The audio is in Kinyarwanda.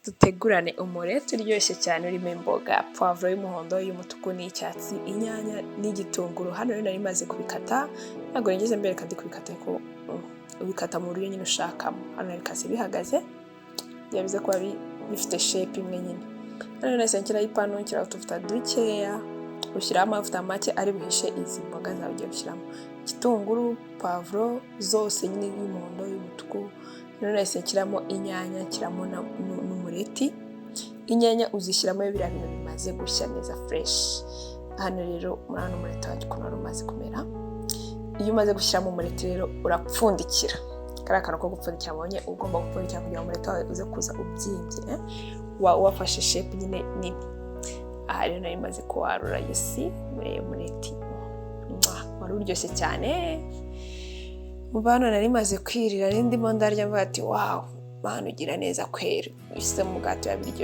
Dutegurane umureti uryoshye cyane urimo imboga, poivron y'umuhondo, y'umutuku n'icyatsi, inyanya n'igitunguru. Hano rero nari maze kubikata, ntabwo nigeze mbereka ndi kubikata, ariko ubikata mu buryo nyine ushakamo. Hano nabikase bihagaze, biza kuba bifite shape imwe nyine. Hano nahise nshyiraho ipanu, nshyiraho utuvuta dukeya, ushyiraho amavuta make ari buhishe izi mboga zawe ugiye gushyiramo. Igitunguru, poivron zose nyine, y'umuhondo, y'umutuku. Rero nahise nshyiramo inyanya, nshyiramo n'umureti. Inyanya uzishyiramo iyo biriya bintu bimaze gushya neza fresh. Hano rero murabona umureti wanjye ukuntu wari umaze kumera. Iyo umaze gushyiramo umureti rero urapfundikira. Kariya kantu ko gupfundikira mubonye, ugomba gupfundikira kugira ngo umureti wawe uze kuza ubyimbye, wafashe shape nyine nini. Aha rero nari maze kuwarura, you see, muri mureti wari uryoshye cyane. Mu hano nari maze kwirira, nari ndimo ndarya mvuga ati: "Wow, Mana ugira neza kweri, ushyize mu mugati biba biryoshye."